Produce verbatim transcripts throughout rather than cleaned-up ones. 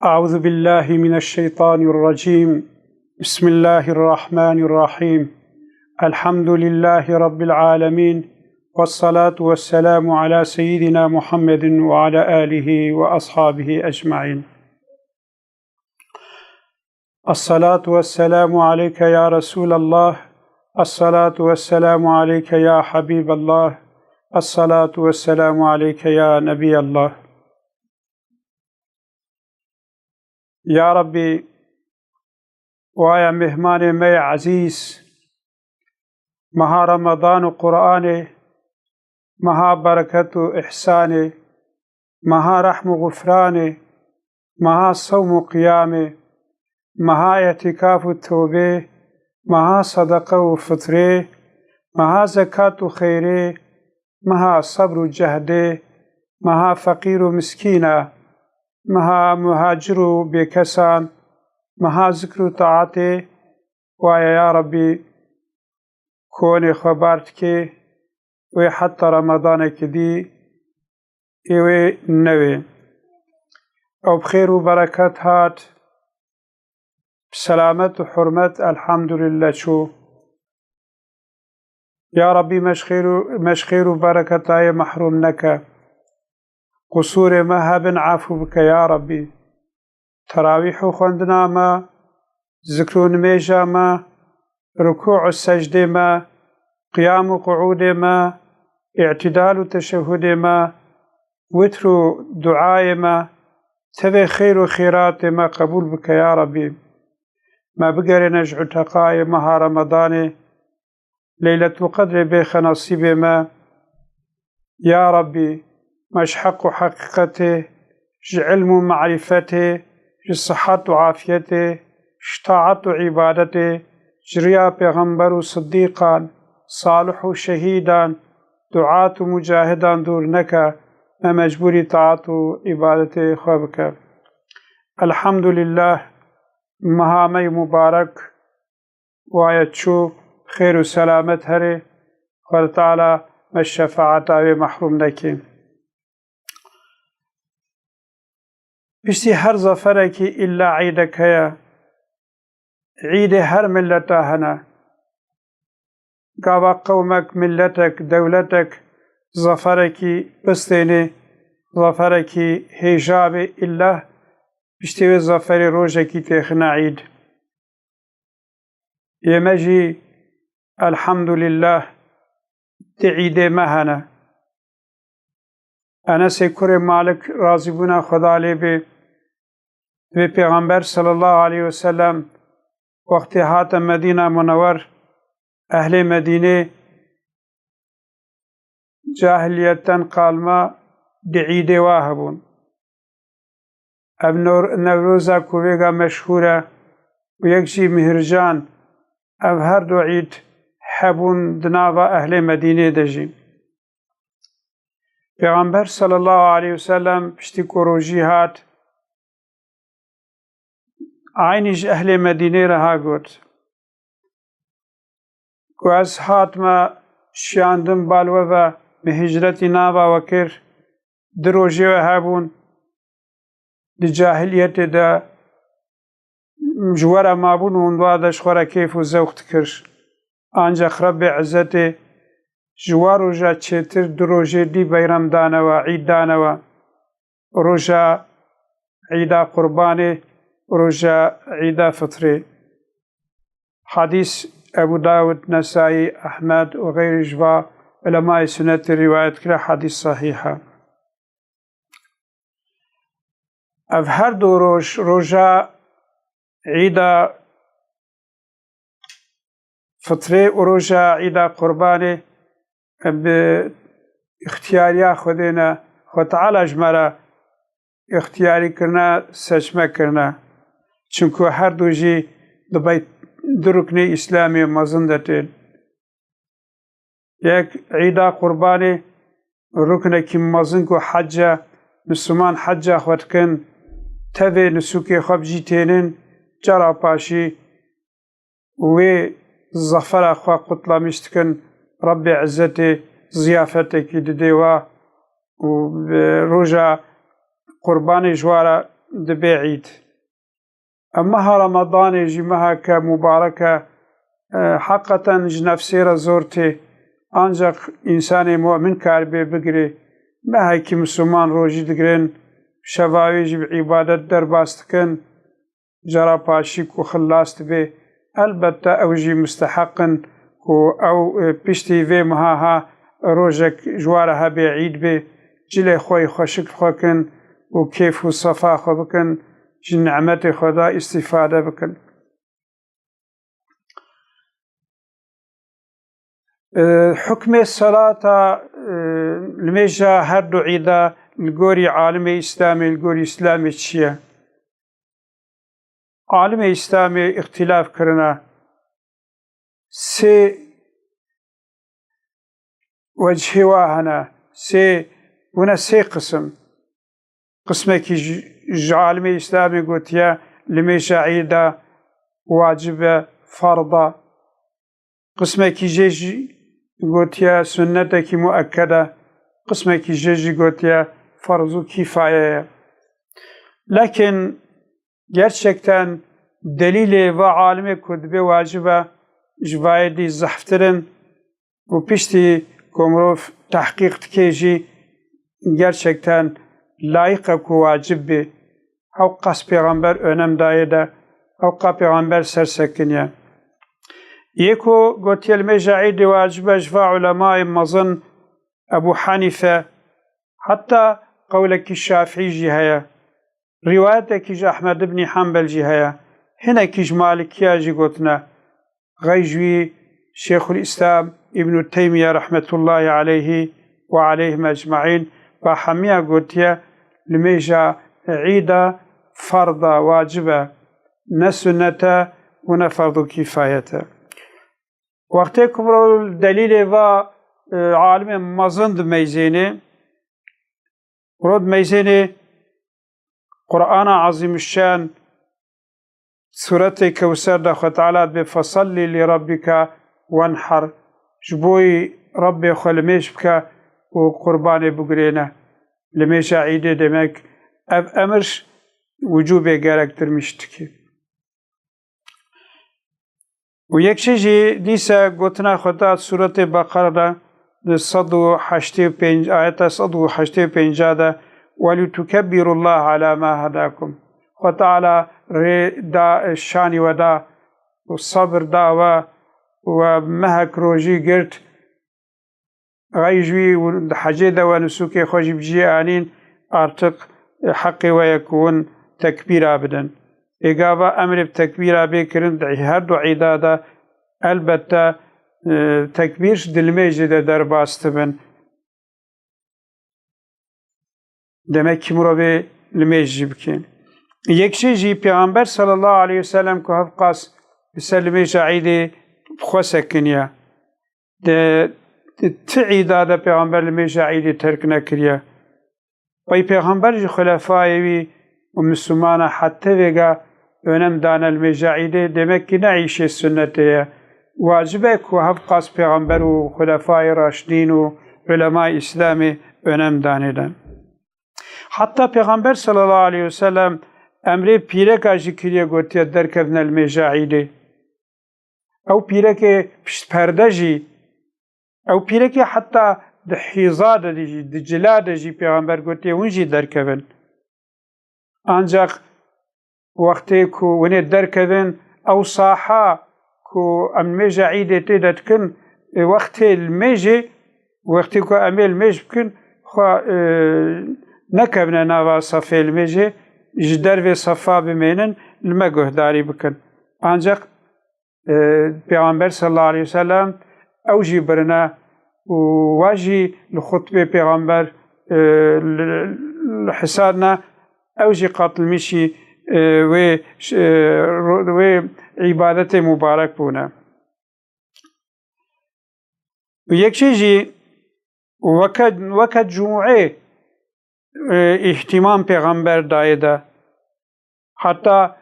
أعوذ بالله من الشيطان الرجيم. بسم الله الرحمن الرحيم. الحمد لله رب العالمين. والصلاة والسلام على سيدنا محمد وعلى آله وأصحابه أجمعين. الصلاة والسلام عليك يا رسول الله. الصلاة والسلام عليك يا حبيب الله. الصلاة والسلام عليك يا نبي الله. Ya Rabbî, waya mêhmanê me yê ezîz, meha Remadan û Qur'anê, meha bereket û îhsanê, meha rehm û xufranê, meha sewm û qiyamê, meha îtîkaf û tewbê, meha sedeqe û fitrê, meha zekat û xeyrê, meha sebr û cehdê, meha feqîr û miskîn e, meha muhacir û bêkesan, meha zikr û taetê, waye ya Rebbî, konê xwe bar dikê, wê heta Remadaneke dî ê wê newê. Ew bi xêr û bereket hat, bi selamet û hurmet, elhamdulillah, çû. Ya Rabbî, me ji xêr û, me ji xêr û bereketayê mehrûm neke. Qusûrê me hebin, efû bike, ya Rabbî. Terawîh û xwendina me, zikr û nimêja me, rukû û secdê me, qiyam û quûdê me, îtidal û teşehhudê me, witr û duayê me, tevê xêr û xêratê me qebûl bike, ya Rabbî. Me bigerêne ji uteqayê meha Remadanê, Leyletulqedrê bêxe nesîbê me. Ya Rabbî, me ji heq û heqîqetê, ji ilm û marîfetê, ji sihet û afiyetê, ji taet û îbadetê, ji riya pêxember û sidîqan, salih û şehîdan, duat û mucahidan dûr neke, me mecbûrî taet û îbadetê xwe bike. Elhamdulillah, meha me yê mubarek, waye çû, xêr û selamet herê, Xwedê Teala me şefaeta wê mehrûm neke. Piştî her zaferekî îlla îdek heye. Îdê her mileta hene. Gava qewmek, miletek, dewletek zaferekî bistênê, zaferekî hêja bê, îlla piştî wê zaferê rojekî têxine îd. Yê me jî, elhamdulillah, di îdê me hene. Enesê kurê Malik, razîbûna Xweda lê bê, divê Pêxember sallallahu aleyhi ve sellem wextê hate Medîna Munewer, ehlê Medînê cahiliyetten kalma di îdê wa hebûn. Ev Nor-, Newroza ku vêga meşhûr e û yek jî Mihircan, ev her du îd hebûn di nava ehlê Medînê de jî. Pêxember sallallahu aleyhi ve sellem piştî ku rojî hat, eynî ji ehlê Medînê re ha got, ku ez hatime şiyandim bal we ve, min hicretî nava we kir, di rojê we hebûn, di cahiliyetê de ji we re mabûn û hûn wa de ji xwe re kêf û zewq dikir. Ancax Rebbê Izzetê ji wa roja çêtir du rojê dî beyrem dane we, îd dane we. Roja Îda Qurbanê, roja Îda Fitrê. Hadîs Ebû Dawud, Nesayî, Ehmed û xeyrî ji va ulemayê sunetê rîwayet kire, hadîs sehîh e. Ev her du roj, roja Îda Fitrê û roja Îda Qurbanê, em bi îxtiyariya Xwedê ne, Xwe Teala ji me re îxtiyarî kirine, seçme kirine. Çimku her du jî di bey-, du ruknê Îslamê mezin de tên. Yek, Îda Qurbanê, ruknekî mezin ku hec e, Misliman heca xwe dikin, tevê nisûkê xwe bi cî tênin, cara paşî wê zafera xwe qutlamîş dikin, Rebbê Izzetê ziyafetekî didê wa û bi roja Qurbanê ji wa re dibê îd. Ev meha Remadanê jî meheke mubarek e, e, heqeten ji nefsê re zor tê. Ancaq însanê mu'min karibe bigirê. Mehekî misilman rojî digirin, şeva wê jî bi îbadet derbas dikin. Cara paşî ku xilas dibe, elbette ew jî musteheq in ku ew, e, piştî vê meha ha rojek ji wa re hebe, îd be, cilê xwe yê xweşik li xwe kin û kêf û sefa xwe bikin, ji nimetê Xweda îstîfade bikin. E, hukmê selata, e, limêja her du îda li gorî alimê Îslamê, li gorî Îslamê çi ye? Alimê Îslamê îxtîlaf kirine. Sê wecihê wa hene, sê, bûne sê qisim. Qismekî ji, ji alimê Îslamê gotiye limêja îda wacib e, ferz e. Qismekî jê jî gotiye sunnetekî muekked e. Qismekî jê jî gotiye ferz û kîfaye ye. Lakin gerçekten delîlê va alimê ku dibê wacib e, ji vayê dî zehftir in û piştî ku mirov tehqîq dike jî gerçekten layiq e ku wacib bê. Hewqa pêxember önem daye de, hewqa pêxember ser sekiniye. Yê ku gotiye limêja îdê wacib e ji va ulemayê mezin Ebû Henîfe, heta qewlekî Şafîî jî heye. Rîwayetekî ji Ehmed ibnî Henbel jî heye. Hinekî ji Malikiya jî gotine. Xey ji wî Şêxul Îslam Îbnû Teymiye rehmetullahî aleyhî ve aleyhim ecmaîn ba hemiya gotiye, limêja îda ferz e, wacib e, ne sunnet e û ne ferdu kîfayet e. Wextê ku mirov delîlê va, e, alimên mezin dimeyzênê, mirov dimeyzênê Qur'ana Azîmuşşan, Sûretê Kewser de Xwe Teala dibê, "Fesellî li rabbike wenher", ji bo Rebbê xwe limêj bike û qurbanê bigurêne. Limêja îdê demek ev emir wicûbê gerektirmiş dike. Û yek şey jî dîse gotina Xweda Sûretê Beqere de di sed û heştê û pênc, ayeta sed û heştê û pênc de, "Welîtukebbirullaha ala ma hedakum." Xwe Teala rê da, şanî we da û sabir da we, we mehek rojî girt, Xey ji wî di hecê de we nusûkê xwe jî bi cihê anîn, artık, e, heqê we ye ku hûn tekbîra bidin. Ê gava emrê bi tekbîra bê kirin di her du îda de, elbette, e, tekbîr di limêjê de derbas dibin. Demek ki mirovê limêj jî bike. Yek şey jî Pêxember sallallahu aleyhi ve sellem ku hevqas bi ser limêja îdê bi xwe sekiniye. Di, di ti îda de Pêxember limêja îdê terk nekiriye. Pey Pêxember ji xulefayê wî û Mislimana heta vêga önem dane limêja îdê, demek ki ne îşê sunnetê ye. Wacib e ku hevqas Pêxember û xulefayê raşidîn û ulemayê Îslamê önem danê de. Heta Pêxember sallallahu aleyhi ve sellem emrê pîreka jî kiriye, gotiye, "Derkevne limêja îdê." Ew pîrekê piştperde jî, ew pîrekê heta di hîza de jî, di cila de jî Pêxember gotiye, "Hûn jî derkevin." Ancaq wextê ku hûn ê derkevin, ew saha ku em limêja îdê tê de dikin, e, wextê limêjê, wextê ku em ê limêj bikin, xwe, e, nekevine nava sefê limêjê, ji dervê sefa bimênin, li me guhdarî bikin. Ancaq e, Pêxember sallallahu aleyhi ve sellem ew jî birine û wa jî li xutbê Pêxember, e, li, li hisarine, ew jî qatilmişî, e, wê, e, ro-, wê îbadetê mubarek bûne. Û yek şey jî weke, weke cumûê, e, îhtîmam Pêxember dayê de. Heta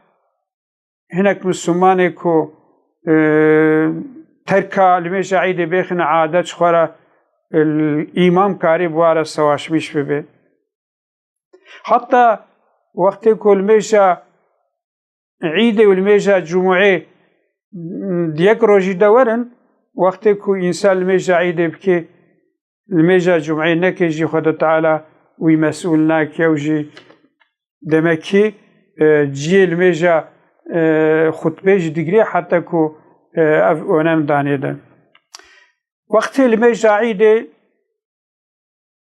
hinek Mislimanê ku, e, terka limêja îdê bêxine adet ji xwe re, e, îmam karî bi wa re sewaşmîş bibe. Heta Wextê ku limêja Îdê û limêja Cumûê di yek rojî de werin, wextê ku însan limêja Îdê bike, limêja Cumûê neke jî Xweda Teala wî mesûl nake û jî demekî, e, ciyê limêja, e, xutbê jî digirê heta ku, e, ev onem danê de. Wextê limêja Îdê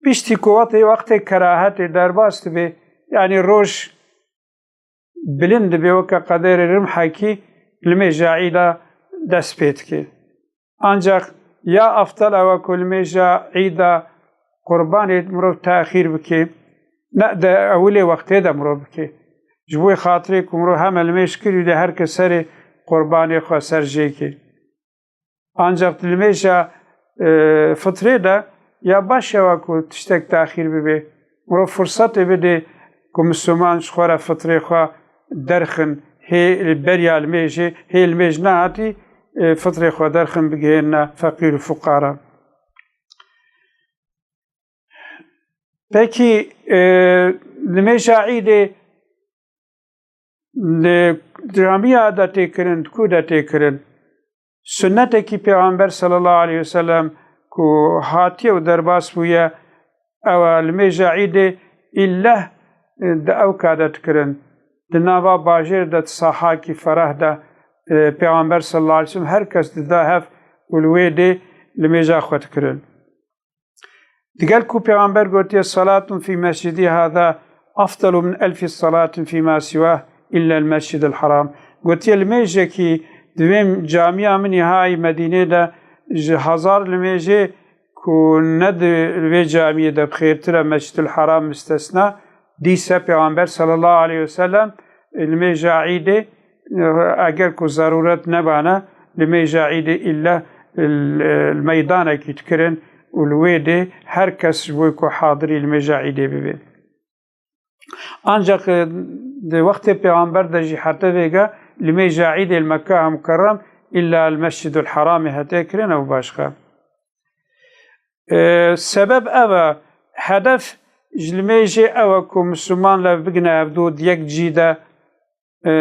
piştî ku wextê, wextê kerahetê derbas dibe, yanî roj bilind dibe weke qederê rimhekî limêja Îda dest pê dike. Ancaq ya eftal ew e ku limêja Îda qurbanê mirov texîr bike, ne de ewilê wextê de mirov bike. Ji bo xatirê ku mirov heme limêj kir û lê her kes serê qurbanê xwe ser jê ke. Ancaq di limêja, e, fitrê de ya baş e wa ku tiştek taxîr bibe. Mirov firsetê bide ku Misliman ji xwe re fitrê xwe derxin, hê li beriya limêjê, hê limêj nehatî, e, fitrê xwe derxin bigihêne feqîr û fuqara. Pekî, e, limêja Îdê li camiya de tê kirin, di ku de tê kirin? Sunnetekî Pêxember sallallahu aleyhi ve sellem ku hatiye û derbas bûye, ew e, limêja Îdê îlleh, e, di ewka de dikirin. Di nava bajêr de, di sahakî fereh de, e, Pêxember sallallahu aleyhi ve sellem her kes dida hev û li wê dê limêja xwe dikirin. Digel ku Pêxember gotiye, "Salatun fî mescidi hada afdalu min elfi salatin fî ma siwah illa el mescid el haram." Gotiye, limêjekî di vê camiya min î hay Medînê de ji hezar limêjê ku ne di vê camiyê de bi xêrtir e, Mescid el Haram mistesna, dîse Pêxember sallallahu aleyhi ve sellem limêja Îdê, eger ku zerûret nebana, limêja Îdê îlle li meydanekî dikirin û li wê dê her kes ji bo ku hadirî limêja Îdê bibe. Ancaq, e, di wextê Pêxember de jî heta vêga limêja Îdê li Mekka Mukerrem îlla li Mescid el Haramê hete kirin ew başqa. E, sebeb ev e, hedef ji limêjê ew e ku Misliman lev bigine hevdû di yek cî de, e,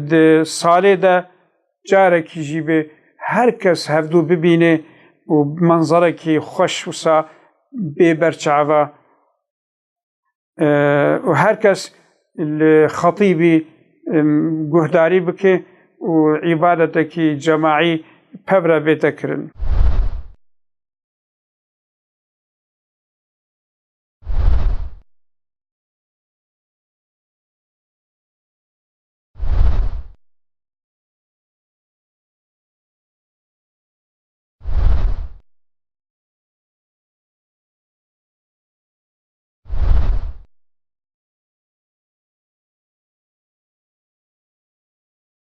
di salê de carekî jî bê her kes hevdû bibîne û menzerekî xweş wisa bê ber çava. E, û her kes li xetîbî, em, guhdarî bike û îbadetekî cemaî pevre bête kirin.